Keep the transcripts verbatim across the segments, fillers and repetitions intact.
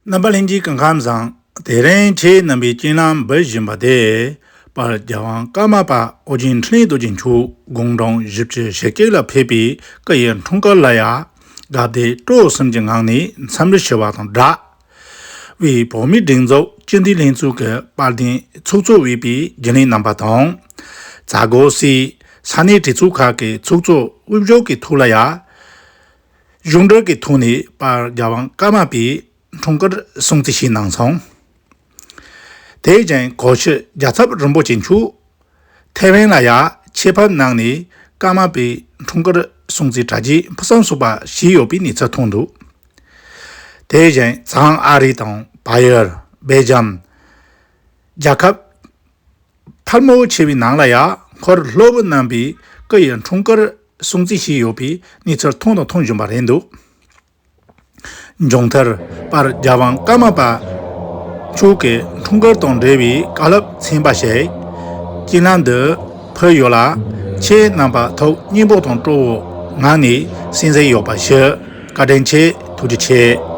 རྣམ་པ་ལྷན་རྒྱས་སྐུ་ཁམས་བཟང་། དེ་རིང་ཁྱེད་རྣམ་པའི་སྤྱན་ལམ་འབུལ་བཞིན་པ་དེ། དཔལ་རྒྱལ་དབང་ཀརྨ་པ་ཨོ་རྒྱན་འཕྲིན་ལས་རྡོ་རྗེ་མཆོག་དགུང་གྲངས་བཞི་བཅུ་ཞེ་གཅིག་ལ་ཕེབས་པའི་སྐུ་ཡི་འཁྲུངས་སྐར་ལ་ཡང་དགའ་བདེ་སྤྲོ་གསུམ་གྱི་ངང་ནས་འཚམས་འདྲི་ཞུ་བ་དང་སྦྲགས། དབུས་བོད་མིའི་སྒྲིག་འཛུགས་སྤྱི་འཐུས་ལྷན་ཚོགས་ཀྱི་དཔལ་ལྡན་ཚོགས་གཙོ་དབུས་པའི་རྒྱུན་ལས་རྣམ་པ་དང་། མཛད་སྒོ་སའི་ས་གནས་གྲོས་ཚོགས་ཁག་གི་ཚོགས་གཙོ་དབུ་བཞུགས་ཀྱི་ཐོག་ལ་ཡང་། གཞུང་འབྲེལ་གྱི་ཐོག་ནས་དཔལ་རྒྱལ་དབང་ཀརྨ་པའི་འཁྲུངས་སྐར་སྲུང་བརྩི་ཞུས་གནང་སོང་། དེ་བཞིན་གོ་ཤྲི་རྒྱལ་ཚབ་རིན་པོ་ཆེ་མཆོག་ཐེ་ཝན་ལ་ཡང་ཆེད་ཕེབས་གནང་ནས་ཀརྨ་པའི་འཁྲུངས་སྐར་སྲུང་བརྩིའི་གྲ་རྒྱས་ཕུན་སུམ་ཚོགས་པ་ཞུས་ཡོད་པའི་གནས་ཚུལ་ཐོན་འདུག་དེ་བཞིན་བྱང་ཨ་རི་དང་བལ་ཡུལ། སྦེལ་ཇམ། རྒྱལ་ཁབ་ཐལ་མོ་ཆེ་བའི་ནང་ལ་ཡང་འཁོར་སློབ་བུ་རྣམ་པས་སྐུ་ཡི་འཁྲུངས་སྐར་སྲུང་བརྩི་བྱས་ཡོད་པའི་གནས་ཚུལ་ཐོན་དང་ཐོན་བཞིན་པ་རེད་འདུག་མཇུག་མཐར་དཔལ་རྒྱལ་དབང་ཀརྨ་པ་མཆོག་གི་འཁྲུངས་སྐར་དང་འབྲེལ་བའི་བཀའ་སློབ་ཚན་པ་ཞིག་སྤྱི་ལམ་དུ་ཕུལ་ཡོད་ལ། ཁྱེད་རྣམ་པ་ཐུགས་མཉེས་པོ་དང་སྤྲོ་བོ་ངང་ནས་གསན་གཟིགས་ཡོད་པ་ཞུ། བཀའ་དྲིན་ཆེ། ཐུགས་རྗེ་ཆེ།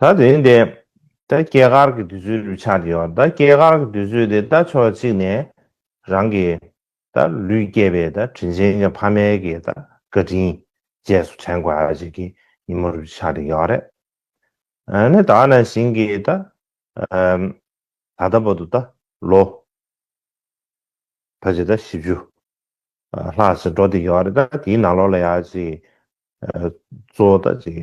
ད་དེ་ནི་དེ་ད་སྐྱེས་སྐར་གྱི་དུས་ཚོད་རུ་ཆགས་ཡོད། ད་སྐྱེས་སྐར་གྱི་དུས་ཚོད་དེ་ད་ཕྱོགས་གཅིག་ནས་རང་གི་ད་ལུས་སྐྱེས་པའི་ད་དྲིན་ཅན་གྱི་ཕ་མའི་གི་ད་བཀའ་དྲིན་རྗེས་སུ་དྲན་དགོས་ཡ་ཅིག་གི་ཉིན་མོ་རུ་ཆགས་ཡོད་རེད། ཨ་ནི་ད་ནང་བཞིན་གྱི་ད་ཨམ་ད་ལྟ་བར་དུ་ད་ལོ་ཕལ་ཆེར་ད་བཞི་བཅུ་ལྷག་ཙམ་འགྲོ་བསྡད་ཡོད་རེད། ད་དེའི་ནང་ལོགས་ལ་ཡ་ཅིག་གཙོ་བོ་ད་ཅིག་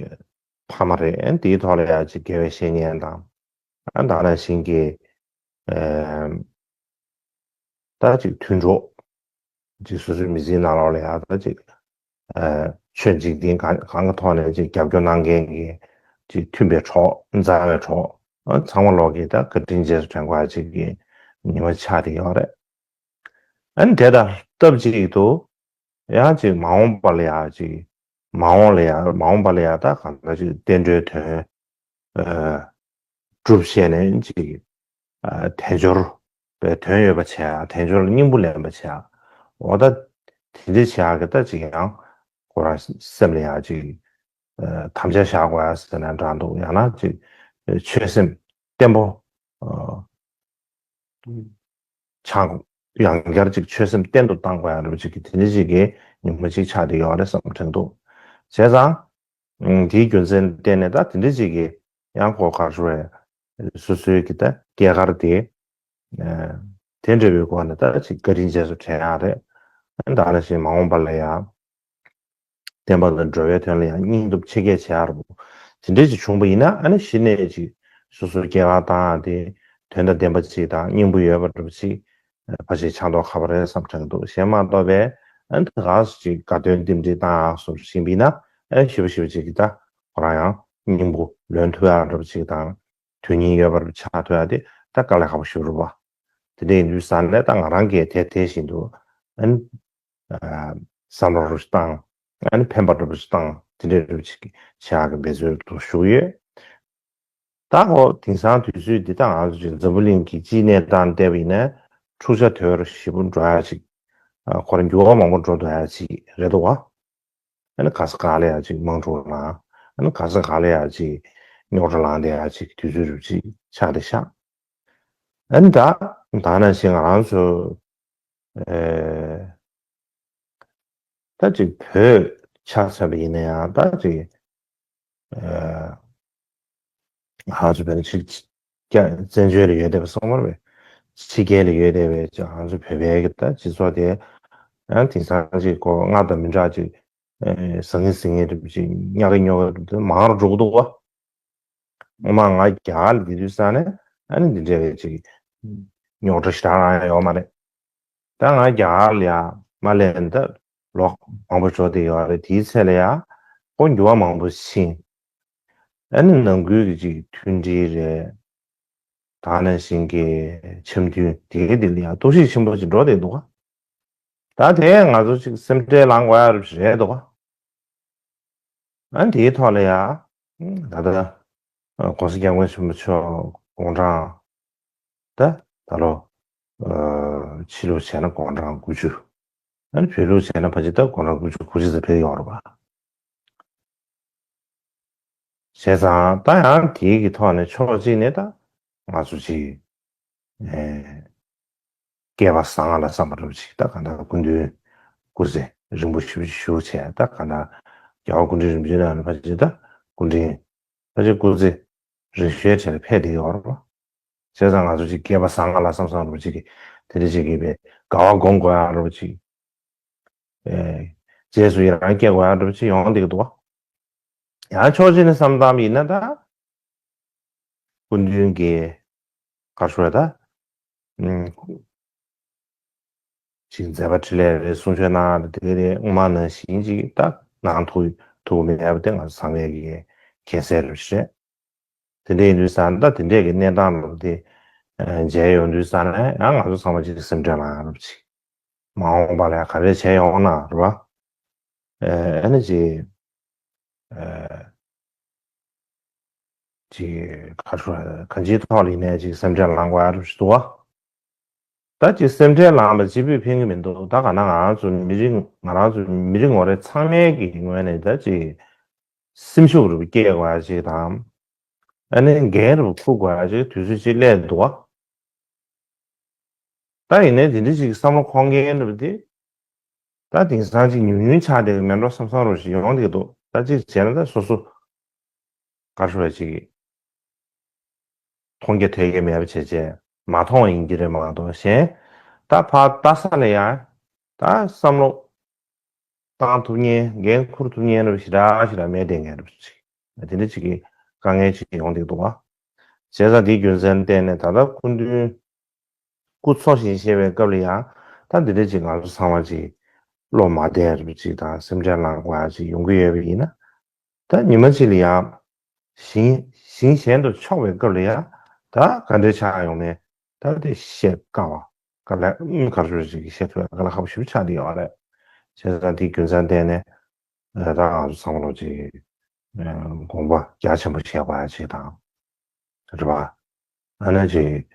ཕ་མ་རེད། དེའི་ཐོག་ལ་ཡ་ཅིག་དགེ་བའི་བཤེས་གཉེན་དང་། ཨ་ད་ནང་བཞིན་གྱི་ཨམ་ད་ཅིག་མཐུན་གྲོགས། ཅིག་སོ་སོའི་མི་ཚེའི་ནང་ལོགས་ལ་ཡང་ད་ཅིག་ཨ་ཆོས་འཇིག་རྟེན་གང་གང་གི་ཐོག་ནས་ཅིག་རྒྱབ་སྐྱོར་གནང་མཁན་གྱི་ཅིག་མཐུན་པའི་གྲོགས། མཛའ་བའི་གྲོགས། ཨ་ཚང་མ་ལོག་གིས་ད་བཀའ་དྲིན་རྗེས་སུ་དྲན་དགོས་ཅིག་གི་ཉི་མ་ཆགས་བསྡད་ཡོད་རེད། ཨ་ནི་དེ་དང་སྟབས་གཅིག་ཏུ་ཡང་ཅིག་མ་འོངས་པ་ལ་ཡང་ཅིག་མ་འོངས་ལ་ཡང་མ་འོངས་པ་ལ་ཡང་ད་གང་ལྟར་ཅིག་བསྟན་འགྲོའི་དོན་ཨ་སྒྲུབ་བྱས་ནས་ཅིག་ཨ་དལ་འབྱོར་པའི་དོན་ཡོད་པ་བྱས་དལ་འབྱོར་ལ་སྙིང་པོ་ལེན་པ་བྱས་འོ་ད་དེ་འདྲ་བྱས་ཀྱི་ད་ཅིག་ཡང་ཁོ་རང་སེམས་ལ་ཡང་ཅིག་ཨ་དམ་བཅའ་བཞག་དགོས་ཡ་ཟེར་ན་འདྲ་འདུག་ཡང་ན་ཅིག་ཆོད་སེམས་བརྟན་པོ་ཨ་ཆགས་ཡང་བསྐྱར་ཅིག་ཆོད་སེམས་བརྟན་དུ་བཏང་དགོས་ཡ་འདྲ་པོ་ཅིག་གི་དེ་འདྲ་ཅིག་གི་ཉིན་མོ་ཅིག་ཆགས་བསྡད་ཡོད་རེད་བསམ་དྲན་འདུག་བྱས་ཙང་དེའི་རྒྱུ་མཚན་བརྟེན་ནས་ད་དེ་འདྲ་ཅིག་གི་ཡང་ཁོ་ག་རེ་རེད་སོ་སོའི་གི་ད་སྐྱེས་སྐར་དེ་དེ་འདྲ་བའི་སྒོ་ནས་ད་ཅིག་བཀའ་དྲིན་རྗེས་སུ་དྲན་ཡ་རེད། ད་ནང་བཞིན་མ་འོངས་པ་ལ་ཡང་བསྟན་པ་དང་འགྲོ་བའི་དོན་ལ་ཡང་སྙིང་སྟོབས་ཆེ་སྐྱེད་བྱེད་ཡ་རུ་དེ་འདྲས་ཅིག་བྱུང་པ་ཡིན་ན་ཨ་ནི་གཞི་ནས་ཅིག་སོ་སོའི་སྐྱེ་བ་དང་དེ་དོན་དང་ལྡན་པ་ཅིག་དང་སྙིང་པོ་ཡོད་པ་འདྲ་པོ་ཅིག་ཕ་ཞིག་ཆགས་མདོག་ཁ་པོ་རེད་བསམ་དྲན་འདུག་གཞན་མ་གཏོགས་པའི་ཨ་ནི་ག་སུ་ཅིག་དགའ་སྟོན་རྟེན་འབྲེལ་བཏང་ཡ་སོགས་བཞིན་པ་ཡིན་ན་ཨ་ནི་ཞིབ་པ་ཞིབ་པ་ཅིག་གིས་ད་ཁོ་རང་ཡང་སྙིང་པོ་ལོན་ཐུབ་ཡ་འདྲ་པོ་ཅིག་དང་དོན་སྙིང་ཡོད་པ་འདྲ་པོ་ཆགས་ཐུབ་ཡ་དེ་ད་དཀའ་ལས་ཁག་པོ་ཞིག་རེད་པ། དེ་འདྲ་ཡིན་དུས་ཙང་ནས་ད་ང་རང་གིས་དེ་དེ་བཞིན་དུ་ཨ་ནི་བསམ་བློ་རུ་བཏང་། ཨ་ནི་ཕན་པ་འདྲ་པོ་ཞིག་བཏང་དེ་འདྲ་རུ་ཅིག་བྱེད་ཡག་གི་འབད་རྩོལ་དུ་ཞུགས་ཡོད། ད་འོ་དེང་སང་དུས་ཚོད་འདི་ད་ང་ཚོ་ཅིག་འཛམ་བུ་གླིང་གི་སྤྱིའི་གནས་སྟངས་བལྟས་པ་ཡིན་ན་འཁྲུག་ཆ་དོད་པོ་ཞེ་པོ་འགྲོ་ཡ་ཅིག་ཁོ་རང་འགྱུར་བ་མང་པོ་འགྲོ་འདུག་ཡ་ཅིག་རེད་འདུག་བ། ཨ་ནི་ག་ས་ག་ལ་ཡ་ཅིག་དམག་འཁྲུག་ལངས། ཨ་ནི་ག་ས་ག་ལ་ཡ་ཅིག་རྙོག་དྲ་ལངས་བསྡད་ཡ་ཅིག་དུས་ཚོད་རུ་ཅིག་ཆགས་བསྡད་ཤག་ཨ་ནི་ད་ད་ནང་བཞིན་ང་རང་ཚོ་ཨེ་ད་ཅིག་བོད་ཆ་མཚོན་པ་ཡིན་ན་ཡང་ད་ཅིག་ཨེ་ང་ཚོ་བོད་ནི་ཅིག་ཀྱང་བཙན་བྱོལ་ལ་ཡོད་བསྡད་པ་སོང་མ་རེད་པས། ཕྱི་རྒྱལ་ལ་ཡོད་བསྡད་པའི་ང་ཚོ་བོད་པའི་གི་ད་སྤྱི་ཚོགས་དེ་ཡང་དེང་སང་ཅིག་གོ་ལྔ་དང་མི་འདྲ་ཅིག་ཨེ་ཟང་ངེ་ཟིང་ངེ་འདྲ་པོ་ཅིག་ཉག་གེ་ཉོག་གེ་འདྲ་པོ་དེ་མང་རུ་འགྲོ་གི་འདུག་བ། སྔོན་མ་ང་རྒྱ་གར་ལ་བསྡད་དུས་ཙང་ནས་ཨ་ནི་འདི་འདྲ་བའི་ཅིག་རྙོག་དྲ་ཞེ་དྲག་རང་ཡང་ཡོད་མ་རེད། ད་ང་རྒྱ་གར་ལ་ཡ་མ་སླེབས་ད་ལོ་མང་པོ་འགྲོ་བསྡད་ཡོད་རེད། དེའི་ཚེ་ལ་ཡ་ཁོ་འགྱུར་བ་མང་པོ་ཕྱིན། ཨ་ནི་ནང་ཁུལ་གྱི་ཅིག་མཐུན་སྒྲིལ་རེད། ད་ནང་བཞིན་གྱི་འཆམ་མཐུན་དེ་གའི་དེ་ལ་ཡ་གཏོར་བཤིག་ཆེན་པོ་ཅིག་འགྲོ་བསྡད་འདུག་ག་ད་དེ་ང་ཚོ་ཅིག་སེམས་ཁྲལ་ལངས་དགོས་ཡ་རེད་འདུག་ག་ཨ་དེའི་ཐོག་ལ་ཡ། ད་ལྟ་༸གོང་ས་༸སྐྱབས་མགོན་ཆེན་པོ་མཆོག་དགུང་གྲངས་ད་ད་ལོ་ཕྱི་ལོ་བྱས་ན་དགུང་གྲངས་དགུ་བཅུ། ཨ་ནི་བོད་ལུགས་བྱས་ན་ཕལ་ཆེར་ད་དགུང་གྲངས་དགུ་བཅུ་གོ་གཅིག་ཙམ་ཕེབས་ཡོང་རེད་པ། བྱས་ཙང་ད་ཡང་དེའི་གི་ཐོག་ནས་ཕྱོགས་གཅིག་ནས་ད་ང་ཚོ་ཅིག་ཨེ་སྐལ་པ་བཟང་ང་ལ་བསམ་པ་འདྲ་པོ་ཅིག་ད་ག་ད་སྐུ་མདུན་སྐུ་ཚེ་རིང་པོ་ཞེ་པོ་ཅིག་བཞུགས་བྱས་ད་ག་ད་རྒྱལ་བ་སྐུ་ཕྲེང་རིམ་བྱོན་ནང་ལ་ཕལ་ཆེར་ད་སྐུ་ཕྲེང་ཕལ་ཆེར་སྐུ་ཚེ་རིང་ཤོས་གྲས་ལ་ཕེབས་བསྡད་ཡོད་རེད་པ། བྱས་ཙང་ང་ཚོ་ཅིག་སྐལ་པ་བཟང་ང་ལ་བསམ་བསམ་འདྲ་པོ་ཅིག་གི་དེ་འདྲ་ཅིག་གི་བའི་དགའ་བ་སྒོམ་དགོས་ཡ་འདྲ་པོ་ཅིག་ཨེ། རྗེས་སུ་ཡི་རང་སྐྱེ་དགོས་ཡ་འདྲ་པོ་ཅིག་ཡོང་བསྡད་ཀྱི་འདུག་བ། ཡང་ཕྱོགས་གཅིག་ནས་བསམ་བཏང་བ་ཡིན་ན་ད། སྐུ་མདུན་གྱི་ག་རེ་ཞུ་དགོས་རེད་ད། ཨུམ། ཅིག་མཛད་པ་འཕྲིན་ལས་རེད། གསུང་ཆོས་གནང་ཡ་རེད། དེ་ག་རེད། སྔོན་མ་ནང་བཞིན་ཅིག་ད་གནང་ཐུབ་ཐུབ་མེད་པ་དེ་ང་ཚོ་ཚང་མས་ཀྱི་མཁྱེན་གསལ་རེད་ཤག་དེ་འདྲ་ཡིན་དུས་ཙང་ད་དེ་འདྲས་ཀྱི་གནས་སྟངས་ལ་དེ་མཇལ་ཡོང་དུས་ཙང་ནས་ཡང་ང་ཚོ་ཚང་མ་ཅིག་སེམས་ཁྲལ་ལངས་ཡ་རེད་ཅིག་མ་འོངས་པ་ལ་ག་རེ་བྱས་ཡོང་ན་རེད་པ། ཨ་ནི་ཅིག་ཅིག་ག་རེ་ཞུ་དགོས་རེད། གང་ཅིའི་ཐོག་ལ་ཡིན་ནའི་ཅིག་སེམས་ཁྲལ་ལངས་དགོས་ཡ་རེད་ཅིག་འདུག་བ། ད་ཅིག་སེམས་ཁྲལ་ལངས་པ་གཅིག་པུས་ཕན་གྱི་མི་འདུག་ད་ག་ན་ང་རང་ཚོ་མི་རིགས་ང་རང་ཚོ་མི་རིགས་ངོ་རེ་ཚང་མའི་གི་ངོས་ནས་ད་ཅིག་སེམས་ཤུགས་རུ་སྐྱེད་དགོས་ཡ་ཅིག་དང་། ཨ་ནི་འགན་རུ་འཁུར་དགོས་ཡ་ཅིག་དུས་ཚོད་ཅིག་སླེབས་འདུག་བ། ད་ཡིན་ནའི་དེ་འདྲ་ཅིག་བསམ་བློ་འཁོར་མཁན་འདྲ་པོ་དེ། ད་དེང་སང་ཅིག་ཉུང་ཉུང་ཆགས་བསྡད་ཀྱི་མེད་འགྲོ་བསམ་བསམ་རུ་ཞིག་ཡོང་བསྡད་ཀྱི་འདུག་ད་ཅིག་བྱས་ན་ད་སོ་སོ་ག་རེ་ཞུ་དགོས་རེད་ཅིག་མཐོང་རྒྱ་ཐོས་རྒྱ་མེད་པ་བྱས་བྱས་མ་མཐོང་བ་ཡིན་གྱི་རེད་མ་གཏོགས་གཞན་ད་ཕར་ལྟ་ས་ལ་ཡང་ད་བསམ་བློ་བཏང་ཐུབ་མཁན་འགན་འཁུར་ཐུབ་མཁན་རུ་ཞེ་དྲག་ཞེ་དྲག་མེད་བསྡད་མཁན་རུ་ཅིག་དེ་འདྲ་ཅིག་གི་དཀའ་ངལ་ཅིག་ཡོང་བསྡད་ཀྱི་འདུག་བ། བྱས་ཙང་དེའི་རྒྱུ་མཚན་བརྟེན་ནས་ད་ལྟ་སྐུ་མདུན་སྐུ་འཚོ་ཞིང་གཞེས་པའི་སྐབས་ལ་ཡང་ད་འདི་འདྲ་ཅིག་ང་ཚོ་ཚང་མ་ཅིག་བློ་མ་བདེ་རུ་ཅིག་དང་སེམས་ཁྲལ་ལངས་དགོས་ཡ་ཅིག་ཡོང་གི་ཡོད་པ་ཡིན་ན། ད་ཉི་མ་གཅིག་ལ་ཡང་ཞིང་ཞིང་གཞན་དུ་ཕྱོགས་པའི་སྐབས་ལ་ཡང་ད་ག་འདྲའི་ཆགས་ཡོང་མིན་ད་དེ་བཤད་དཀའ་བ། དཀའ་ལས་ཨུམ་གར་ཞུ་ཞིག་བཤད་ཐུབ་ཡ་དཀའ་ལས་ཁག་པོ་ཞེ་པོ་ཆགས་བསྡད་ཡོད་རེད། བྱས་ཙང་དེའི་རྒྱུ་མཚན་བརྟེན་ནས་ད་ང་ཚོ་ཚང་མ་ལོ་ཅིག་དགོངས་པ་རྒྱ་ཆེན་པོ་བཞེས་དགོས་ཡ་ཅིག་དང་། རེད་པ། ཨ་ནི་ཅིག་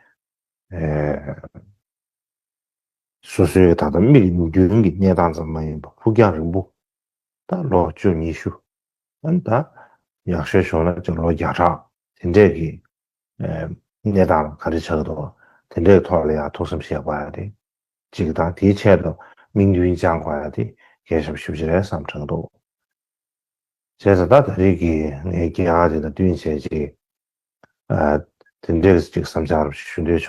སོ་སོའི་ད་ལྟ་མིག་མདུན་གྱི་གནས་སྟངས་ཙམ་མ་ཡིན་པར་ཕུགས་རྒྱང་རིང་པོ། ད་ལོ་བཅུ་ཉི་ཤུ། ཨ་ནི་ད་ཡག་ཤོས་བྱུང་ན་ཅིག་ལོ་བརྒྱ་ཕྲག་དེ་འདྲས་ཀྱི་གནས་སྟངས་ལ་ག་རེ་ཆགས་འདུག་དེ་འདྲའི་ཐོག་ལ་ཡང་ཐུགས་བསམ་བཞེས་དགོས་ཡ་དེ་གཅིག་དང་། དེའི་ཆེད་དུ་དམིགས་འདུན་བཅང་དགོས་ཡ་དེ་གལ་ཆེན་པོ་ཞེ་པོ་ཅིག་རེད་བསམ་དྲན་འདུག་བྱས་ཙང་ད་ད་རེས་ཀྱི་ངའི་སྐད་ཡག་དེ་དང་བསྟུན་བྱས་ཅིག་དེ་འདྲས་ཅིག་བསམ་འཆར་ཞུ་འདོད་བྱུང་།